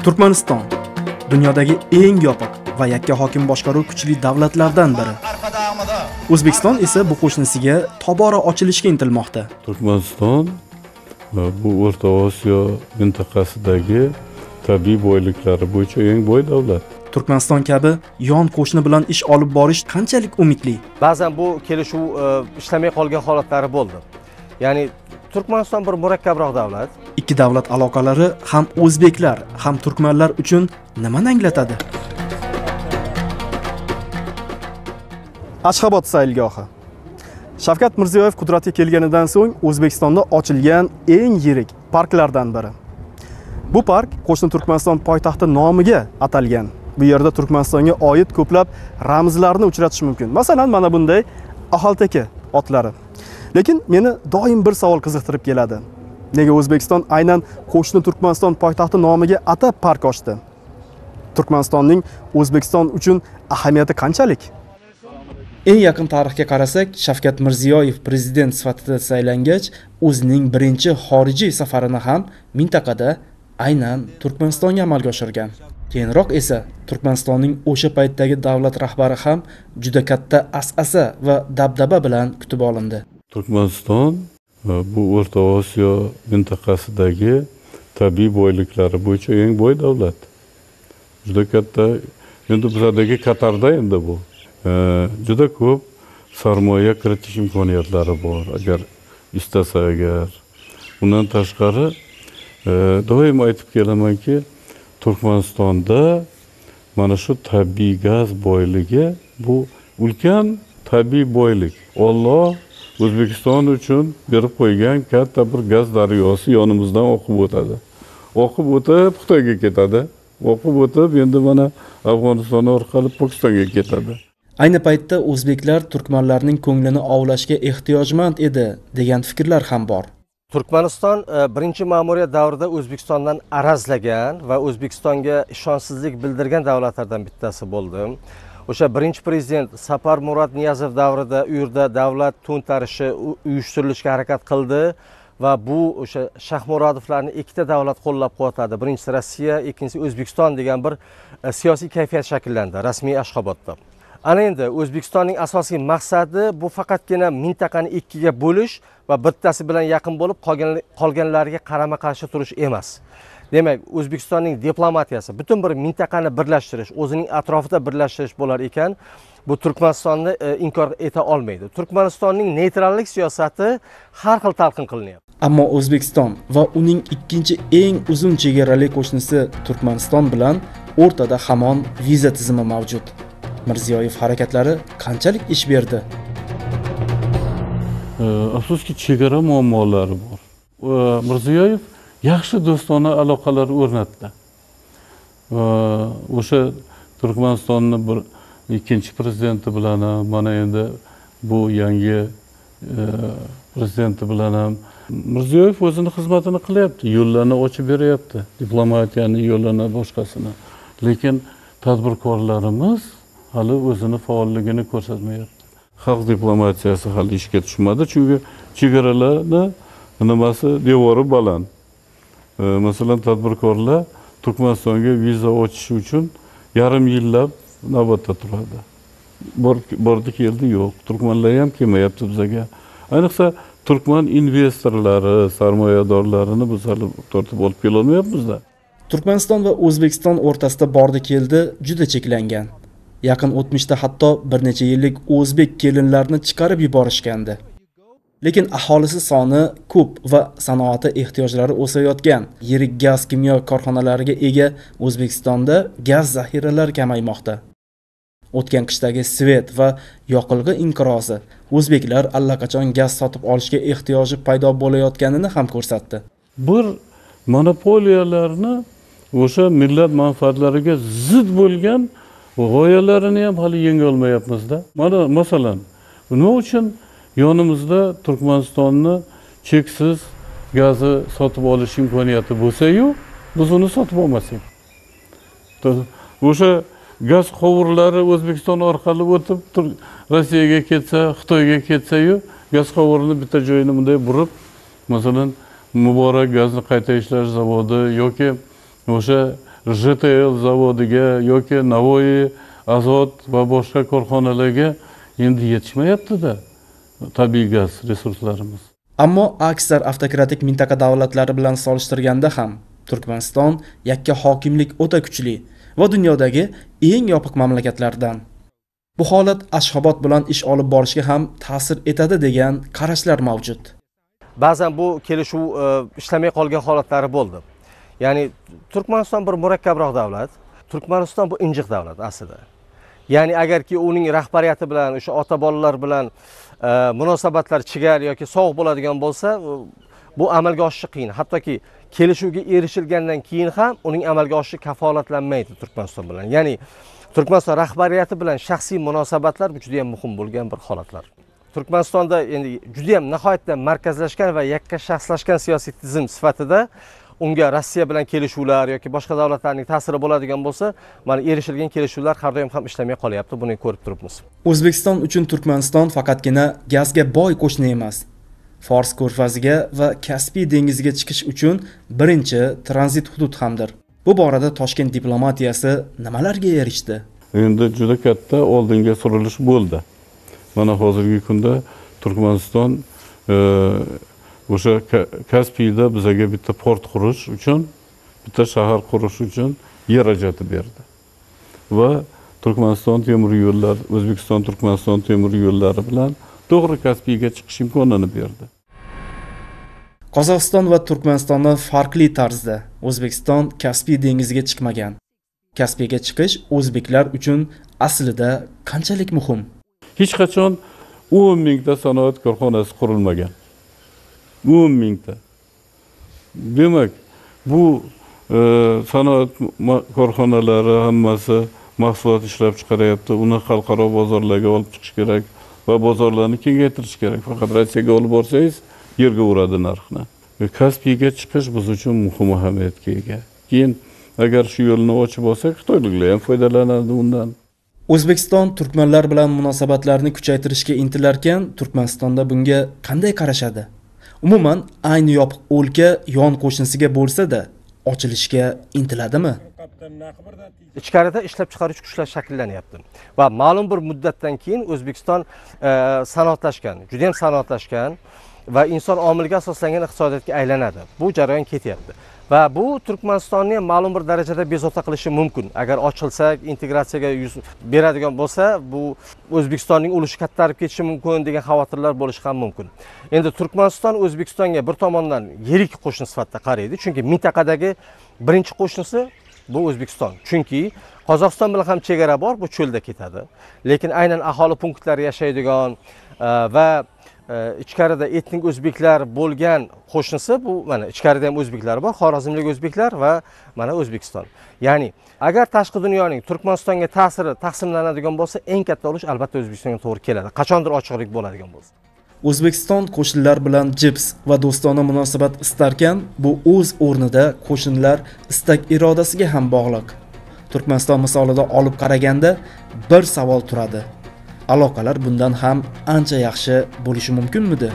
Turkmaniston dunyodagi eng yopiq va yakka hokim boshqaruv kuchli davlatlardan biri. O'zbekiston esa bu qo'shnisiga tobora ochilishga intilmoqda. Turkmaniston bu O'rta Osiyo mintaqasidagi tabiiy boyliklari bo'yicha eng boy davlat. Turkmaniston kabi yon qo'shni bilan ish olib borish qanchalik umidli? Ba'zan bu kelishuv ishlamay qolgan holatlari bo'ldi. Ya'ni Turkmaniston bir murakkabroq davlat. Ikki davlat aloqalari ham o'zbeklar, ham turkmanlar uchun nimani anglatadi? Ashxobod saylgohi. Shavkat Mirziyoyev qudratga kelganidan so'ng O'zbekistonda ochilgan eng yirik parklardan biri. Bu park qo'shni Turkmaniston poytaxti nomiga atalgan. Bu yerda Turkmanistonga oid ko'plab ramzlarni uchratish mumkin. Masalan, mana bunday Axalteke otlari. Lekin meni doim bir savol qiziqtirib keladi. Nega O'zbekiston aynan qo'shni Turkmaniston poytaxti nomiga atab park ochdi? Turkmanistonning O'zbekiston uchun ahamiyati qanchalik? Eng yaqin tarixga qarasak, Shavkat Mirziyoyev prezident sifatida saylangach, o'zining birinchi xorijiy safarini ham mintaqada aynan Turkmanistonga amalga oshirgan. Keyinroq esa Turkmanistonning o'sha paytdagi davlat rahbari ham juda katta as'asa va dabdaba bilan kutib olindi. Turkmaniston bu O'rta Osiyo mintaqasidagi tabiiy boyliklari bo'yicha eng boy davlat. Juda katta, endi bizlardagi Qatarda endi bu. Juda ko'p sarmoya kiritish imkoniyatlari bor, agar istasa agar. Undan tashqari doim aytib kelamanki, Turkmanistonda mana shu tabiiy gaz boyligi bu ulkan tabiiy boylik. Alloh O'zbekiston uchun berib qo'ygan katta bir gaz daryosi yonimizdan oqib o'tadi. Oqib o'tib Xitoyga ketadi. Oqib o'tib endi mana Afg'oniston orqali Pokistonga ketadi. Ayni paytda o'zbeklar turkmanlarning ko'nglini ovlashga ehtiyojmand edi degan fikrlar ham bor. Turkmaniston birinchi ma'muriyat davrida O'zbekistondan arazlagan va O'zbekistonga ishonchsizlik bildirgan davlatlardan bittasi bo'ldi. O'sha birinchi prezident Sapar Murod Niyazov davrida u yerda davlat to'ntarishi uyushtirilishiga harakat qildi va bu o'sha Shahmurodovlarni ikkita davlat qo'llab-quvvatladi. Birinchisi Rossiya, ikkinchisi O'zbekiston degan bir siyosiy kayfiyat shakllandi rasmiy Ashxobodda. Ana endi O'zbekistonning asosiy maqsadi bu faqatgina mintaqani ikkiga bo'lish va bittasi bilan yaqin bo'lib qolganlariga qarama-qarshi turish emas. Demak, O'zbekistonning diplomatiyasi butun bir mintaqani birlashtirish, o'zining atrofida birlashtirish bo'lar ekan, bu Turkmanistonni inkor eta olmaydi. Turkmanistonning neytrallik siyosati har xil talqin qilinyapti. Ammo O'zbekiston va uning ikkinchi eng uzun chegarali qo'shnisi Turkmaniston bilan o'rtada hamon viza tizimi mavjud. Mirziyoyev harakatlari qanchalik ish berdi? Afsuski chegara muammolari bor. Mirziyoyev yaxshi do'stona aloqalar o'rnatdi. O'sha Turkmanistonni bir ikkinchi prezidenti bilan ham, mana endi bu yangi prezidenti bilan ham Mirziyoyev o'zini xizmatini qilyapti, yo'llarni ochib beryapti, diplomatiyani yo'lini boshqasini. Lekin tadbirkorlarimiz hali o'zini faolligini ko'rsatmayapti. Xalq diplomatiyasi hali ishga tushmadi, chunki chegaralarni nimasi devori baland. Masalan, tadbirkorlar Turkmanistonga viza ochish uchun yarim yillab navbatda turadi. Bordi keldi yo'q. Turkmanlar ham kelmayapti bizga. Ayniqsa turkman investorlari, sarmoyadorlarini biz hali tortib olib kela olmayapmiz-da. Turkmaniston va O'zbekiston o'rtasida bordi keldi juda cheklangan. Yaqin o'tmishda hatto bir necha yillik o'zbek kelinlarini chiqarib yuborishgandi. Lekin aholisi soni ko'p va sanoati ehtiyojlari o'sayotgan yirik gaz kimyo korxonalariga ega O'zbekistonda gaz zaxiralari kamaymoqda. O'tgan qishdagi svet va yoqilg'i inqirozi o'zbeklar allaqachon gaz sotib olishga ehtiyoji paydo bo'layotganini ham ko'rsatdi. Bir monopoliyalarni o'sha millat manfaatlariga zid bo'lgan g'oyalarini ham hali yenga olmayapmiz-da. Mana masalan, nima uchun yonimizda Turkmanistonni cheksiz gazi sotib olish imkoniyati bo'lsa-yu, biz uni sotib olmasak. O'sha gaz quvurlari O'zbekiston orqali o'tib Rossiyaga ketsa, Xitoyga ketsa-yu, gaz quvurini bitta joyini bunday burib, masalan, Muborak gazni qayta ishlash zavodi yoki o'sha JTL zavodiga yoki Navoiy, Azot va boshqa korxonalarga endi yetishmayapti-da tabiiy gaz resurslarimiz. Ammo aksar avtokratik mintaqa davlatlari bilan solishtirganda ham Turkmaniston yakka hokimlik o'ta kuchli va dunyodagi eng yopiq mamlakatlardan. Bu holat Ashxobod bilan ish olib borishga ham ta'sir etadi degan qarashlar mavjud. Ba'zan bu kelishuv ishlamay qolgan holatlari bo'ldi. Ya'ni Turkmaniston bir murakkabroq davlat. Turkmaniston bu injiq davlat aslida. Ya'ni agarki uning rahbariyati bilan, o'sha ota bolalar bilan munosabatlar chigal yoki sovuq bo'ladigan bo'lsa, bu amalga oshishi qiyin. Hattoki kelishuvga erishilgandan keyin ham uning amalga oshishi kafolatlanmaydi Turkmaniston bilan. Ya'ni Turkmaniston rahbariyati bilan shaxsiy munosabatlar bu juda ham muhim bo'lgan bir holatlar. Turkmanistonda endi juda ham nihoyatda markazlashgan va yakka shaxslashgan siyosiy tizim sifatida unga Rossiya bilan kelishuvlar yoki boshqa davlatlarning ta'siri bo'ladigan bo'lsa, mana erishilgan kelishuvlar har doim ham ishlamay qolyapti, buni ko'rib turibmiz. O'zbekiston uchun Turkmaniston faqatgina gazga boy qo'shni emas. Fors ko'rfaziga va Kaspiy dengiziga chiqish uchun birinchi tranzit hudud hamdir. Bu borada Toshkent diplomatiyasi nimalarga erishdi? Endi juda katta oldinga surilish bo'ldi. Mana hozirgi kunda Turkmaniston o'sha Kaspiyda bizaga bitta port qurish uchun, bitta shahar qurish uchun yer ajratib berdi. Va Turkmaniston temir yo'llari, O'zbekiston Turkmaniston temir yo'llari bilan to'g'ri Kaspiyga chiqish imkonini berdi. Qozog'iston va Turkmanistonni farqli tarzda O'zbekiston Kaspiy dengiziga chiqmagan. Kaspiyga chiqish o'zbeklar uchun aslida qanchalik muhim? Hech qachon 10 mingta sanoat korxonasi qurilmagan. 10 mingta. Demak, bu sanoat korxonalari hammasi mahsulot ishlab chiqaryapti, uni xalqaro bozorlarga olib chiqish kerak va bozorlarni kengaytirish kerak. Faqat Rossiyaga olib borsangiz, yerga uradi narxni. Kaspiyga chiqish biz uchun muhim ahamiyatga ega. Keyin agar shu yo'lni ochib olsak, xitoyliklar ham foydalanadi undan. O'zbekiston turkmanlar bilan munosabatlarni kuchaytirishga intilarkan, Turkmanistonda bunga qanday qarashadi? Umuman, ayni yopiq o'lka yon qo'shnisiga bo'lsa-da, ochilishga intiladimi? Ichkarida ishlab chiqaruvchi kuchlar shakllanyapti va ma'lum bir muddatdan keyin O'zbekiston sanoatlashgan, juda ham sanoatlashgan va inson omiliga asoslangan iqtisodiyotga aylanadi. Bu jarayon ketyapti. Va bu Turkmanistonni ham ma'lum bir darajada bezovta qilishi mumkin. Agar ochilsak, integratsiyaga yuz beradigan bo'lsa, bu O'zbekistonning ulushi kattarib ketishi mumkin degan xavotirlar bo'lishi ham mumkin. Endi Turkmaniston O'zbekistonga bir tomondan yirik qo'shni sifatida qaraydi, chunki mintaqadagi birinchi qo'shnisi bu O'zbekiston. Chunki Qozog'iston bilan ham chegara bor, bu cho'lda ketadi. Lekin aynan aholi punktlari yashaydigan va ichkarida etnik o'zbeklar bo'lgan qo'shnisi bu mana ichkarida ham o'zbeklar bor, xorazmlik o'zbeklar va mana O'zbekiston. Ya'ni agar tashqi dunyoning Turkmanistonga ta'siri taqsimlanadigan bo'lsa, eng katta ulush albatta O'zbekistonga to'g'ri keladi. Qachondir ochiqlik bo'ladigan bo'lsa. O'zbekiston qo'shnilar bilan jips va do'stona munosabat istarkan, bu o'z o'rnida qo'shnilar istak irodasiga ham bog'liq. Turkmaniston misolida olib qaraganda bir savol turadi. Aloqalar bundan ham ancha yaxshi bo'lishi mumkinmidi?